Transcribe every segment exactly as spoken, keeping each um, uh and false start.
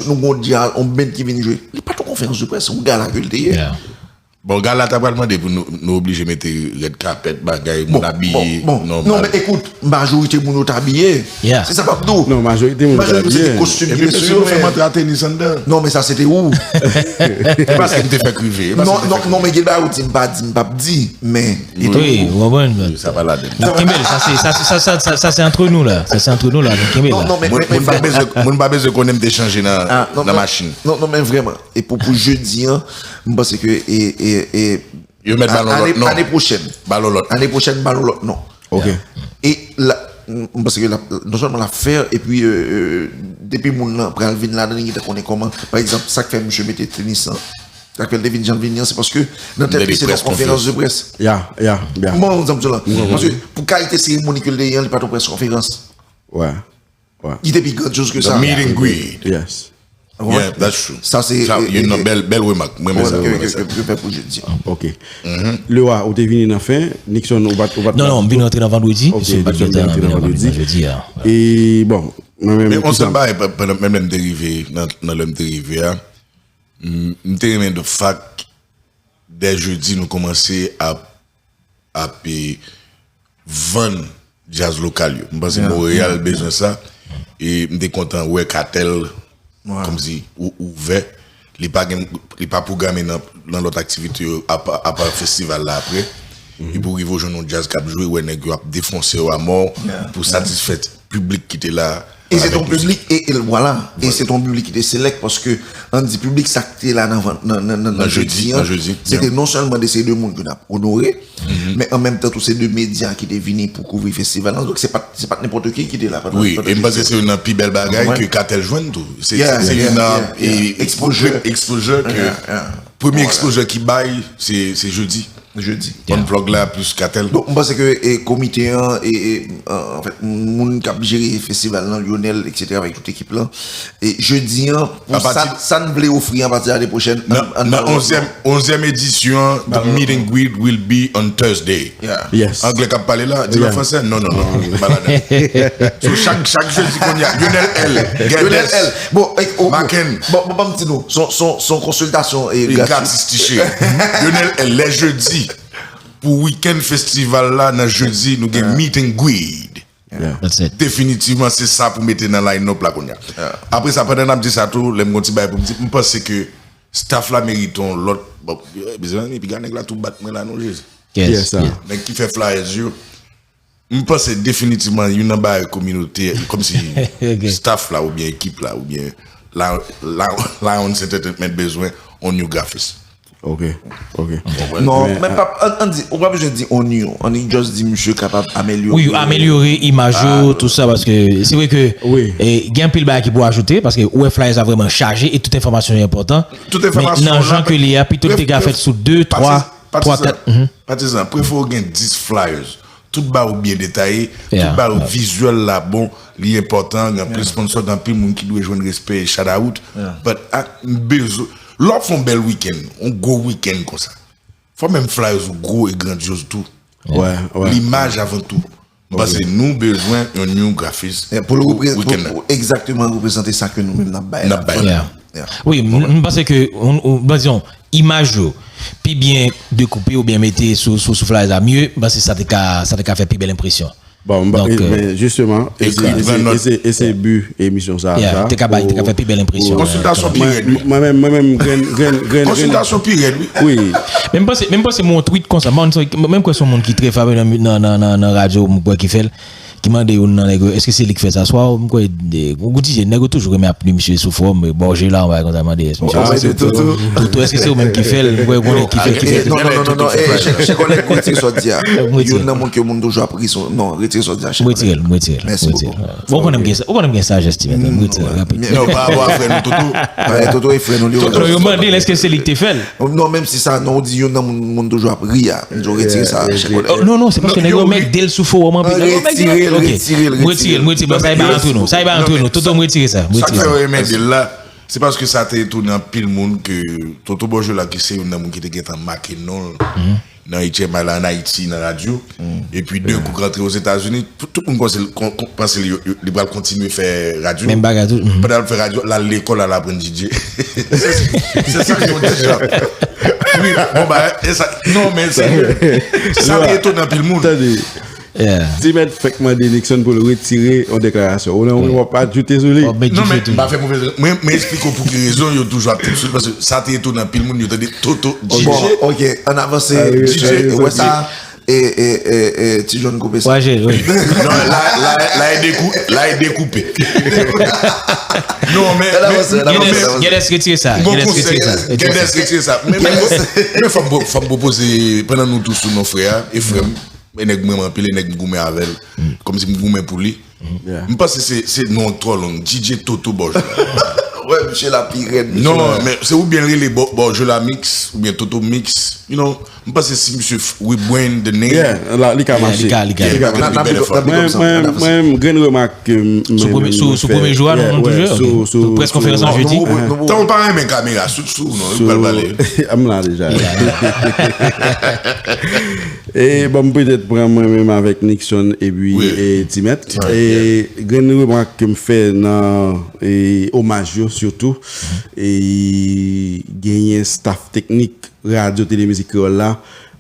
nou gon djaz, on band ki vin jwe. Li pa t yon konferans de près, se yon gala ke l te ye. Bon, gala ta pral mande pou nou, nou oblije mete red carpet, bagay, moun abiye nòmal. Non, men ekout, majorite moun yo t abiye. Se sa m ap di w. Non, majorite moun yo t abiye. Majorite se te kostim ki te sou yo, men. Epi mesye nou fè m antre a tenis anndan. Non, men sa se te ou. E paske m te fè k rive. Non, non, non, men gen bagay ou di m pa di, m p ap di, men li te ou. Wi, w konprann? Sa pa ladan. N ap kenbe l, sa se, sa se, sa, sa, sa, sa se antre nou la. Sa se antre nou la, n ap kenbe l la. Non, non, men, men, men, moun pa bezwen, moun pa bezwen konnen m te chanje nan, nan machin. Non, non, men vrèman. E pou, pou jedi an, m panse ke e, e, e, yo mèt ba l yon lòt non. Ane pwochèn. Ba l yon lòt non. Ane pwochèn, ba l yon lòt non. Ok. E la, m panse ke l ap, non sèlman l ap fè, epi, euh, euh, depi moun nan pral vin ladan, li gentan konnen kòman. Pa egzanp, sa k fè misye mete tenis lan, sa k fè l te vin jan l vin an, se paske nan tèt li se yon konferans de près. Ya, ya, ya. Bon, egzanp la. Paske pou kalite seremoni ke l te ye an, li pa t yon près konferans. Wi. Li te pi grandyoz ke sa. The meet and greet. Yes. Yeah, that's true. Sa se, sa, e, youn nan bèl, bèl remak. Mwen renmen sa, mwen renmen sa. Ke, ke, ke fè pou jedi. Ok. Lewa, ou te vini nan fen. Nixon, ou pa t, ou pa t. Non, non, m vin rantre nan vandredi. Ok, Nixon vin rantre nan vandredi. E, bon, mwen menm. Men yon sèl bagay, pa-, pandan, menm lè m te rive, nan, nan lè m te rive a, m, m te renmen the fact dè jedi, nou kòmanse ap, ap, e, vann djaz lokal yo. M panse Montréal bezwen sa. E m te kontan wè Katèl, kòmsi, ou, ouvè. Li pa gen, li pa pwograme nan, nan lòt aktivite yo, apa, apa festival la apre. Epi w rive w jwenn yon djaz k ap jwe, wè nèg yo ap defonse yo amò pou satisfè piblik ki te la. E se t yon piblik, e, e vwala, e se t yon piblik ki te select, paske, ann di, piblik sa k te la nan, nan, nan, nan, nan jedi an, se te non sèlman de seri de moun ke n ap onore, men an menm tan tou se de medya ki te vini pou kouvri festival lan. Donk se pa t, se pa t nenpòt ki ki te la. Wi, e m panse se youn nan pi bèl bagay ke Katèl jwenn tou. Se, se youn nan, e, exposure, exposure ke, premye exposure ki bay, se, se jedi. Jedi. Unplug la plis Katèl. Donk, m panse ke, e, komite an, e, e, an, anfèt, moun k ap jere festival lan, Lionel, et cetera, avèk tout ekip lan. E jedi an, pou sa, sa n vle ofri an pati ane pwochèn, nan, nan onzyèm, onzyèm edisyon, the meet and greet will be on Thursday. Yes. Anglè k ap pale la, di l an fransè? Non, non, non, pa ladan. So, chak, chak jedi kounye a, Lionel L, Lionel L. Bon, e, o, Maken. Bon, bon, ban m di nou, son, son, son konsiltasyon, e, gratis. Gratis, ti cheri. Lionel L, lè jedi. Pou weekend festival la, nan jedi, nou gen meet and greet. That's it. Definitivman, se sa pou mete nan line-up la kounye a. Apre sa, pandan n ap di sa tou, lè m gon ti bagay pou m di, m panse ke staff la merite yon lòt, bon, mezanmi, piga nèg la tou bat mwen la non, Jezi. Yes, yes. Nèg ki fè flyers yo, m panse definitivman youn nan bagay kominote, kòmsi staff la oubyen ekip la oubyen la, la, Lions Entertainment bezwen on new graphist. Ok, ok. Non, men pa, ann, ann di, ou pa bezwen di on new, ann just di misye kapab amelyore. Wi, amelyore imaj yo, tout sa, paske se vre ke, e, gen anpil bagay ki pou ajoute, paske ou wè flyers la vrèman chaje e tout enfòmasyon yo enpòtan. Men nan jan ke li ye a, pito l te ka fèt sou de, twa, twa, kat. Patizan, prefere w gen dis flyers. Tout ba ou byen detaye, tout ba ou vizyèl la bon, li enpòtan, gen anpil sponsor, gen anpil moun ki dwe jwenn respè e shout out. But, ah, m bezwen, lè w ap fè yon bèl weekend, yon gwo weekend konsa, fò menm flyers ou gwo e grandyoz tou. Limaj avan tou. M panse nou bezwen yon new graphist pou l reprezante, pou, pou egzakteman reprezante sa ke nou menm n ap bay la. N ap bay la. Wi, m, m panse ke, m panse yon imaj yo pi byen dekoupe oubyen mete sou, sou, sou flyers la mye, m panse sa te ka, sa te ka fè pi bèl enpresyon. Bon, m pa, men jisteman, e se, e se, e se, e se bi emisyon sa, sa, te ka bay, te ka fè pi bèl enpresyon. Konsiltasyon pi rèd, wi. Mwen menm, mwen menm, grenn, grenn, grenn, konsiltasyon pi rèd, wi. Wi. Men m panse, men m panse m wè yon tweet konsa, m kwè se yon moun ki trè fame nan, nan, nan, nan, nan radyo, m kwè ki fè l, ki mande youn nan nèg yo, èske se li k fè sa? Swa, m kwè, de, ou ti je, nèg yo toujou renmen ap li misye sou fòm, bò je la, yon bagay konsa, mande, èske misye, Toto, Toto, èske se ou menm ki fè l? M kwè konnen ki fè, ki fè. Non, non, non, non, non, chè kòlèg, retire sa w di a. Youn nan moun ke moun toujou ap ri sou, non, retire sa w di a, chè kòlèg. M retire l, m retire l, m retire l. Bon, ou konnen m gen, ou konnen m gen sajès ti mèt, m retire l rapid. Non, pa rapò a frè nou, Toto. Toto e frè nou, li. Toto, yo mande l, èske se li k te fè l? Non, menm si sa, non, ou di youn nan moun, moun toujou ap ri a. M di w retire sa, chè kòlèg. Non, non, se paske nèg yo mèt de l sou fowòm anpil. Retire l, retire l, retire l. M retire l, m retire l. Sa e bay antre nou. Sa e bay antre nou. Toto, m retire sa. M retire sa. Sa k fè yo renmen de l la, Se paske sa te etone anpil moun ke Toto Borgela, ki se youn nan moun ki te gentan make non l nan H M I la ann Ayiti, nan radyo, epi de kou k rantre Ozetazini, tout, tout moun panse l, kon- kon- panse li, li pral kontinye fè radyo. Menm bagay tou. Pandan l ap fè radyo, l al lekòl, al aprann D J. Se se sa k yon ti jan. Wi, bon, ba, e sa, non, men se sa te etone anpil moun. Tande. Ti mèt fèk mande Nixon pou l retire yon deklarasyon. Ou nan w ap ajoute sou li. Non, men m pa fè move. Mwen, mwen eksplike w pou ki rezon yo toujou ap trip sou li, paske sa te etone anpil moun, yo tande Toto D J. Bon, ok, ann avanse. D J, ou wè sa? E, e, e, e, Ti Jòn koupe sa. Wè, wi. Non, la, la, la e dekou-, la e dekoupe. Non, men, men, non, men, Gedes retire sa. Bon konsèy, Gedes retire sa. Men, men, men fò m, fò m pwopoze, pandan nou tou sou non frè a, e frè m, e nèg m renmen anpil, e nèg m goumen avè l, kòmsi m goumen pou li. M panse se, se non twò long. D J Toto Borgela. Wè, misye la pi rèd, misye. Non, men se oubyen l rele Bo- Borgela Mix, oubyen Toto Mix. You know, m panse si misye f- rebrand the name. Yeah, la, li ka mache. Li ka, li ka. Li ka, li ka. Mwen, mwen, mwen, grenn remak ke m- Sou premye, sou, sou premye jou a, nou, nou toujou, ok. Sou, sou, sou près konferans an jedi. Tan ou pa renmen kamera, sou, sou, non, ou pral pale. M la deja. E bon, m petèt pran mwen menm avèk Nixon epi, e, Ti Mèt. E grenn remak ke m fè nan, e, omaj yo sitou, e genyen staff teknik Radyo Tele Mizik Kreyòl la,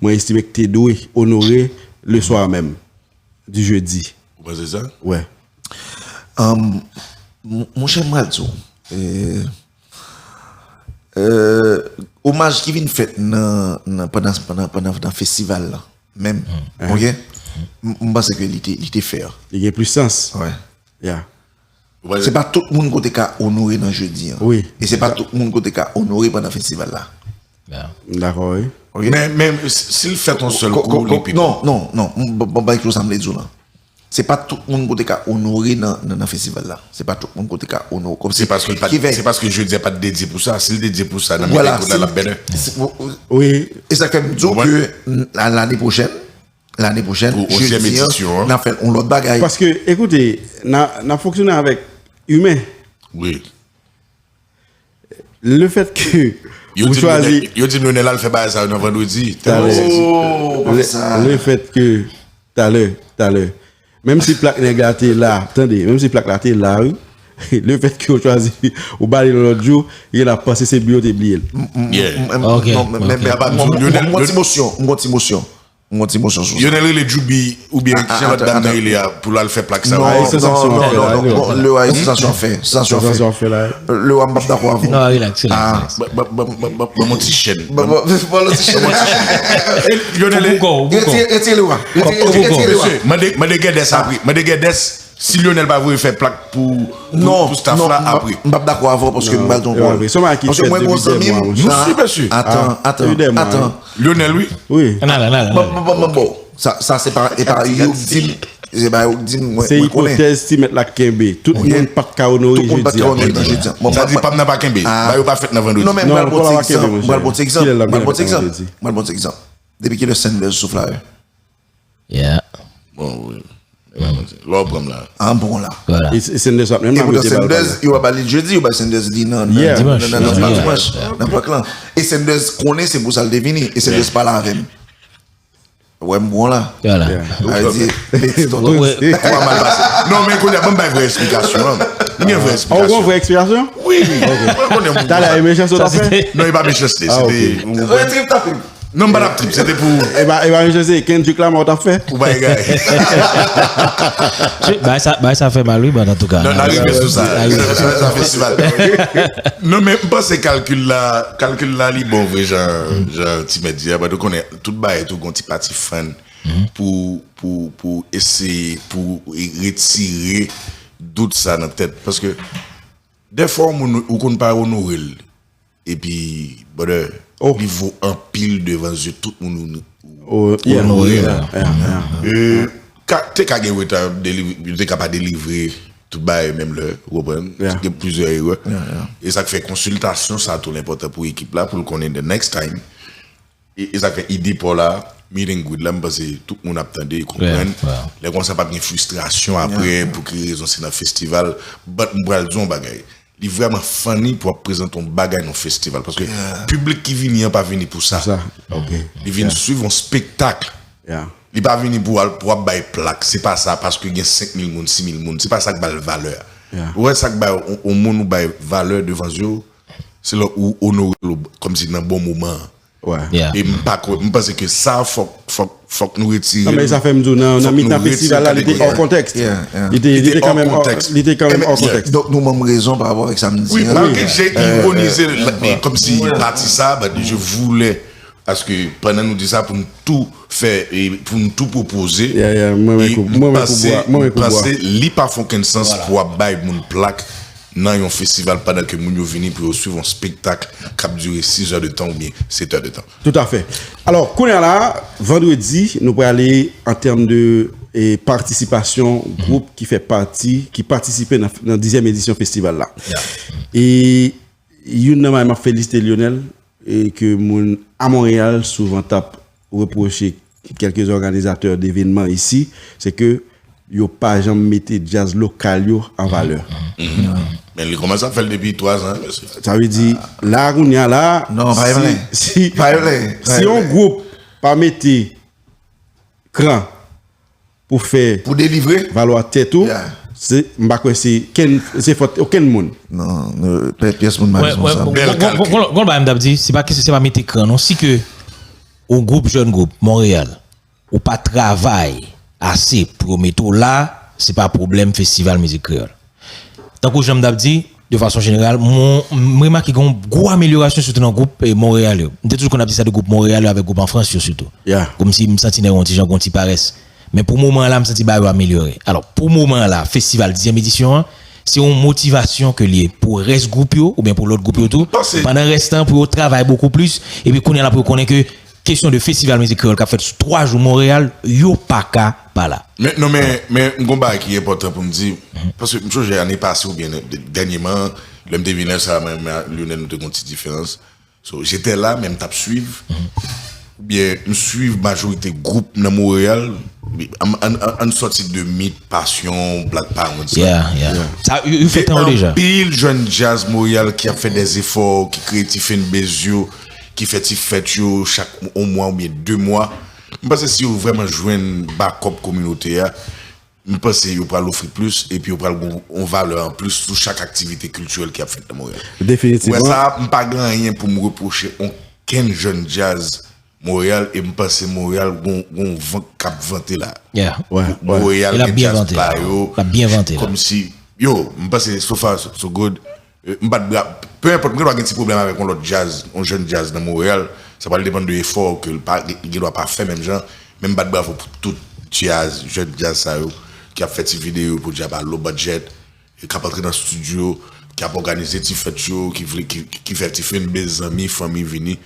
mwen estime ke te dwe onore le soir même du jeudi. Ou panse sa? Wè. Anm, mon- monchè, m pral di w, e, e, omaj ki vin fèt nan, nan, pandan, pandan, pandan, nan festival la, menm, ok? M- m panse ke li te, li te fè. Li gen plis sans. Wè. Yeah. Se pa tout moun kote ka onore nan jedi an. Wi. E se pa tout moun kote ka onore pandan festival la. M dakò, wi. Ok? Men, men, si l fèt yon sèl kou, li pi bon. Non, non, non. M- bon, bon, ban sa m vle di w lan. Se pa tout moun kote ka onore nan, nan, nan festival la. Se pa tout moun kote ka onore. Kòmsi, se paske l pa t- se paske jedi a pa t dedye pou sa. Si l dedye pou sa, nan mitan kote la, l ap bèlè. Wi. E sa k fè m di w ke, n- la- lane pwochèn, lane pwochèn, pou onzyèm edisyon an, n ap fè yon lòt bagay. Paske, ekoute, n a- n ap fonksyone avèk imen. Wi. Le fèt ke ou chwazi. Yo di m Lionel al fè bagay sa yo nan vandredi. Talè. Le fèt ke, talè, talè. Menm si plak nèg la te la, tande, menm si plak la te la, wi. Le fèt ke ou chwazi, ou ba li yon lòt jou, li la panse se byen ou te bliye l. Yeah. Ok. Mwen gon ti mosyon, mwen gon ti mosyon. Mwen gon ti mosyon sou sa. Lionel rele Djoubi oubyen kijan lòt dam nan rele a pou l al fè plak sa yo. Non, non, non, non, non, Lewa, se sansyon fè, sansyon fè. Lewa, m p ap dakò avè w. Non, relax, relax, relax. Ban m yon ti chèn. Ban m yon ti chèn. Lionel, retire, retire Lewa. Retire, retire Lewa. Mesye, mande, mande Gèdès apre. Mande Gèdès si Lionel pa voye fè plak pou, pou, pou staff la apre. Non, non, m p ap dakò avè w paske m pral di w yon pawòl. Paske mwen gon zanmi m. Atan, atan, atan. Lionel, wi. Wi. Nan, nan, nan, nan. Bon, bon, bon, bon, bon. Sa, sa se pa, e pa yo k di m, se pa yo k di m, mwen, mwen konnen. Se ipotèz Ti Mèt la k kenbe. Tout moun pa t ka onore jedi a. Tout moun pa t ka onore nan jedi a. Sa di pa m nan pa kenbe. Ba yo pa fèt nan vandredi. Non, men m pral ba w ti egzanp. M pral ba w ti egzanp. M pral ba w ti egzanp. M pral ba w ti egzanp. Depi kilè Sanders sou flyer? Yeah. Bon, wi. Lè w pran m la. An bon la. Vwala. E, e Sanders ap menm. E poutan Sanders, yo pa ba li jedi, yo ba Sanders li nan, nan, nan, nan, nan dimanch, nan plak lan. E Sanders konnen se pou sa l te vini. E Sanders pale avè m. Wè m bon la. Vwala. Sa vle di, beti tonton. Kòman mal pase? Non, men kounye a, ban m bay vrè eksplikasyon an. M gen vrè eksplikasyon. Ou gen vrè eksplikasyon? Wi, wi. Mwen konnen m bon. Talè, e mechanste w t ap fè? Non, e pa mechanste. Se te. Retire tapin. Non, m pa t ap trip, se te pou. E pa, e pa mechanste, Kendrick Lamar w t ap fè? Ou pa egare. Bagay sa, bagay sa fè mal, wi, but antouka. Non, n a rive sou sa. Sa festival. Non, men m panse kalkil la, kalkil la, li bon vre, jan, jan Ti Mèt di a, but ou konnen, tout bagay tou gon ti pati fan pou, pou, pou eseye, pou retire dout sa nan tèt. Paske, dèfwa, yon moun, ou konn pa onore l. Epi, brother, li vo anpil devan zye tout moun ou, ou, ou onore a. E, ka, te ka gen reta delivre, yo te ka pa delivre tout bagay menm lè, ou konprann? Gen plizyè erè. E sa k fè konsiltasyon sa tou enpòtan pou ekip la, pou l konnen the next time. E, e sa k fè ide pa w la, meet and greet la, m panse tout moun ap tande e konprann. Lè konsa p ap gen fristrasyon apre, pou ki rezon se nan festival. But m pral di w yon bagay. Li vrèman funny pou ap prezante yon bagay nan festival. Paske piblik ki vini an pa vini pou sa. Sa, ok. Li vin swiv yon spektak. Yeah. Li pa vini pou al pou ap bay plak. Se pa sa paske gen senk mil moun, sis mil moun. Se pa sa k ba l valè. Yeah. Ou wè sa k bay yon, yon moun ou bay valè devan zye w, se lè ou onore l kòmsi nan bon moman an. Ouais. Yeah. E m pa kwè, m panse ke sa fòk fòk fòk nou retire. Non, men sa fè m di w, nan, nan mitan festival la, li te hors contexte. Yeah, yeah. Li te, li te kanmenm Hors hors, contexte. Li te kanmenm hors contexte. Donk nou ban m rezon pa rapò avèk sa m di. Oui, An. malgré j'ai ironisé kòmsi pati sa, but je voulais, paske pandan nou di sa, pou nou tou fè, e pou nou tou pwopoze. Yeah, yeah, mwen wè kou, mwen wè kou bwa, mwen wè kou bwa. Panse li pa fè okenn sans pou ap bay moun plak nan yon festival pandan ke moun yo vini pou yo swiv yon spektak k ap dire sis è de tan oubyen sèt è de tan. Toutafè. Alò, kounye a la, vandredi, nou prale an tèm de e, patisipasyon gwoup ki fè pati, ki patisipe nan, nan dizyèm edisyon festival la. E youn nan bagay m ap felisite Lionel, e ke moun a Monreyal souvan t ap repwoche kèlke òganizatè devenman isi, se ke yo pa janm mete djaz lokal yo an valè. Men li kòmanse ap fè l depi twa zan, mesye. Sa vle di, la kounye a la, Non, pa si, vle. Si, Pa vle. Si yon gwoup pa mete kran pou fè Pou delivre. Valwa tèt ou, Yeah. se, m pa kwè se kenn, se fòt okenn moun. Non, nou- pè- pyès moun pa Wè, wè, responsab. Bèl gon- gon- kalkil. gon- gon bagay m t ap di, se pa kesyon, se pa mete kran non. Si ke yon gwoup jèn gwoup Monreyal, ou pa travay ase pou yo mete w la, se pa pwoblèm festival mizik kreyòl. Tankou jan m t ap di, de fason jeneral, mwen, m remake gen yon gwo amelyorasyon sitou nan gwoup eh, Monreyal yo. M te toujou konn ap di sa de gwoup Monreyal yo avèk gwoup an Frans yo sitou. Yeah. Kòmsi m santi nèg yo yon ti jan gon ti parès. Men pou moman an la, m santi bagay yo amelyore. Alò, pou moman an la, festival dizyèm edisyon an, se yon motivasyon ke l ye pou rès gwoup yo, oubyen pou lòt gwoup yo tou. Panse- Pandan rès tan, pou yo travay bokou plis, epi kounye a la pou yo konnen ke kesyon de festival mizik kreyòl k ap fèt sou twa jou Monreyal, yo pa ka pa la. Men, non, men, men m gon bagay ki enpòtan pou m di, paske m sonje ane pase oubyen dènyèman, lè m te vin la, sa, mwen, mwen, Lionel, nou te gon ti diferans. So, j'étais là, men m t ap swiv. Oubyen, m swiv majorite gwoup nan Monreyal. An, an, an, an sòti de Mit, Passion, Black Parents. Yeah, yeah. Sa, yo, yo fè tan yo deja. Anpil jèn djaz Monreyal ki ap fè dè zefò, ki kreye ti fanbase yo, ki fè ti fèt yo chak yon mwa oubyen de mwa. M panse si yo vrèman jwenn bakòp kominote a, m panse yo pral ofri plis epi yo pral gen yon valè anplis sou chak aktivite kiltirèl ki ap fèt nan Monreyal. Definitivman. Wè sa, m pa gen anyen pou m repwoche okenn jèn djaz Monreyal e m panse Monreyal gon gon van k ap vante la. Yeah. Ouais, ouais. Monreyal E l ap gen byen djaz vante pa la. Yo. L ap byen vante la. Kòmsi, yo, m panse so far so, so good. Euh, m bat bra, peu importe, m gen dwa gen ti pwoblèm avèk yon lòt djaz, yon jèn djaz nan Monreyal. Sa pral depann de efò ke l pa, li gen dwa pa fè menm jan. Men m bat bravo pou tout djaz, jèn djaz sa yo, ki ap fè ti videyo pou djab a low budget, e k ap antre nan studio, ki ap òganize ti fèt yo, ki vle, ki, ki fè ti fanbase zanmi, fanmi vini.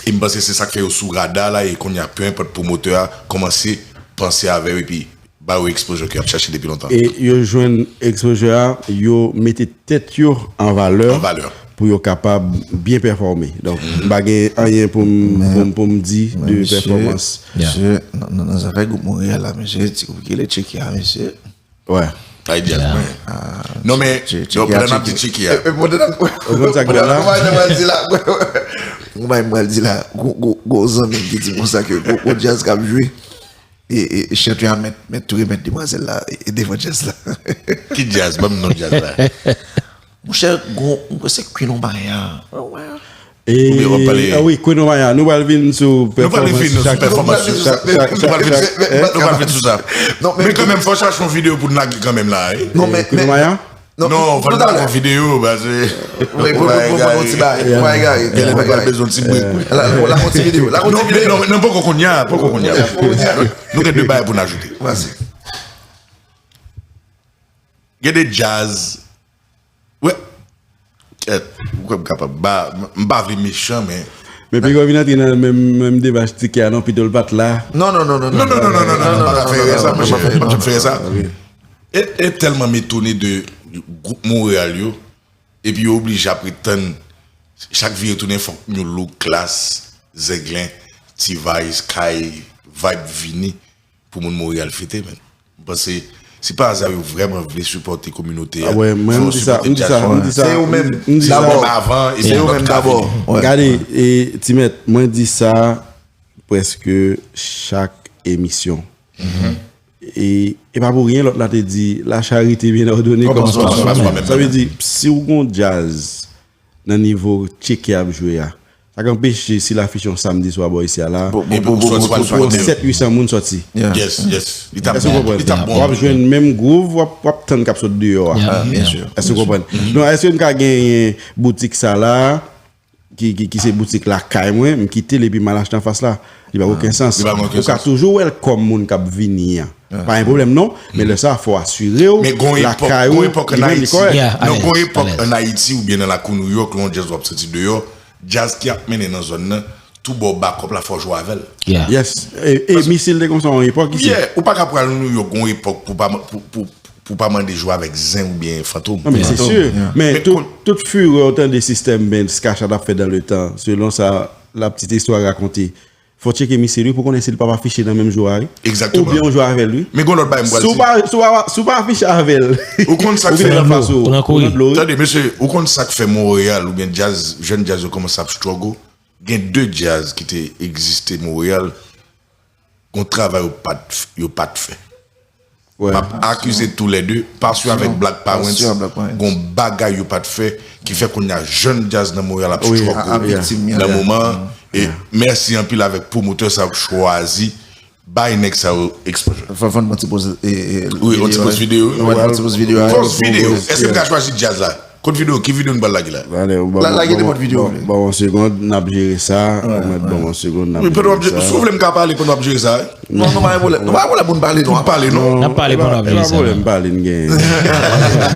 E m panse se sa k fè yo sou rada la, e kounye a, peu importe pwomotè a, kòmanse panse avè yo, epi ba yo exposure ke y ap chache depi lontan. E yo jwenn exposure a, yo mete tèt yo an valè An valè. Pou yo kapab byen pèfòme. Donk, m pa gen anyen pou m, pou m, pou m di de pèfòmans. Mesye, nan, nan, nan zafè gwoup Monreyal la, mesye, ti gwoup ki rele Tcheki a, mesye. Ouais. Ay, djaz, mwen. Non, men, Tche- yo, Tcheki a, pandan n ap di Tcheki. Tcheki a. E, e, pandan n ap- Ou konn sa k gen la? Pandan n ap di la, mwen, mwen, mwen, mwen di la, gwo, gwo, gwo zanmi m ki di m konsa ke gwo, gwo djaz k ap jwe. E, e, e chantè a mèt, mèt tou remèt demwazèl la, e, e devan djaz la. Ki djaz? Ban m non djaz la. Monchè, gwo, mwen se Queen Omaya. E, Oubyen w ap pale- ah wi, Queen Omaya, nou pral vin sou Nou pral vin sou chak- pèfòmans yo. chak- chak- Nou pral vin chak- nou pral vin sou sa. Non, men- Men kanmenm, fò chache yon videyo pou n lage kanmenm la, wi. Non, men, Queen Omaya? Non, Non, fò n nou lage talè. Yon videyo, paske Wi, pou- pou- pou- pou- pou- ti bagay, Yeah. bagay, Gen lè bagay. Mwen bezwen ti brik, wi. La, la, la, yon ti videyo. La, yon ti Non, videyo. non, non, poko kounye a, poko kounye a. Poko kounye a. Nou gen de bagay pou n ajoute. Vas-y. Gen de djaz. Wè. Kèt, ou kwè m kapab. Ba, m pa vle mechan, men. Men piga w vin antre nan menm, menm deba Tcheki a non, pito l pa t la. Non, non, non, non, Non, non, non, non, non, non, non, pa fè erè sa, monchè. Pa fè erè sa. E, e tèlman m etone de gwoup Monreyal yo, epi yo oblije ap ret tann chak vire tounen fòk New Look, Klass, Zenglen, T-Vice, Kay, Vibe vini pou moun Monreyal fete, men. M panse Si pa aza yo vrèman vle sipòte kominote a, Ah ouais, mwen, m di sa, m di sa, m di sa, se yo menm m di sa. Dabò, avan, e Se yo lòt menm ka dabò. vini. Ouais. Gade, e, Ti Mèt, mwen di sa prèske chak emisyon. E, e pa pou ryen lòt la te di, la charité bien ordonnée Kòmanse commence par par soi-même. soi-même. Sa vle di, si w gon djaz nan nivo tcheke ap jwe a, sa k anpeche si l afiche yon samdi swa bò isi a la, Bon, Epi bon, ou bon, sòti bon, pral bon, sou yon kote yo. sèt uit san moun sòti. Yeah. Yes, yes. Li t ap Èske w bon. konprann? Li t ap W bon. ap jwenn menm gwouv, w ap, w ap tann k ap sot deyò a. Yeah. Ah, bien sûr. Èske w konprann? Non, èske m ka genyen boutik sa la, ki, ki, ki se boutik lakay mwen, m kite l epi m al achte anfas la? Li pa gen okenn sans. Li pa gen okenn Ou ka sans. toujou wèlkòm moun k ap vini an. Pa yon pwoblèm non, men lè sa fò asire w Men gon epòk, lakay ou, gon epòk li an menm li Ayiti, kòrèk. Yeah, non, gon alèz, epòk alèz. An Ayiti oubyen nan lakou New York, lè yon djaz w ap santi deyò, djaz ki ap mennen nan zòn nan, tou bò bakòp la fò jwe avè l. Yeah. Yes. E, e Misil te konsa yon epòk isi. Yeah, ou pa ka pral New York gon epòk pou pa, pou, pou, pou pa mande jwe avèk Zen oubyen Fantom. Non, men se Fantom, sir. Yeah. Men Men tout, kon- tout fureur w tande sistèm Benz Kachat ap fè dan le tan, selon sa la petite histoire raconte. Fò tcheke Misil wi pou konnen si l p ap afiche nan menm jou a wi. Egzakteman. Oubyen w jwe avè l wi. Men gon lòt bagay m pral Si w di. Pa, si w pa, si w pa afiche avè l. Ou konn sa k Ou vin fè nan faso. Pran kouri. Ou nan dlo wi. Tande, mesye, ou konn sa k fè Monreyal oubyen djaz, jèn djaz yo kòmanse ap struggle? Gen de djaz ki te egziste Monreyal, gon travay yo pa t, yo pa t fè. Ouais. M ap akize tou lè de, Passion avèk Black Parents, Passion, Black Parents. Gon bagay yo pa t fè, ki fè kounye a jèn djaz nan Monreyal ap Oui, struggle a viktim, nan yeah. Moman an. E mèsi anpil avèk pwomotè sa yo k chwazi bay nèg sa yo exposure. Fò fò n pran ti poz e, e, Wi, yon ti poz videyo. Wi, pran ti poz videyo. Poz videyo. Èske m ka chwazi djaz la? Kot videyo? Ki videyo n pral lage la? Alè, ou La- lage nenpòt videyo, ban, ban yon segonn, n ap jere sa. Ou mèt ban yon segonn, n ap Wi, pandan w ap jere jere, si sa. w vle m ka pale pandan w ap jere sa, wi. Non, non, pa gen pwoblèm. Non, pa gen pwoblèm pou n pale, non. N ap pale, non. Non, N ap pale e pa- pandan w ap e jere pa sa, pwoblèm non. Pale n gen.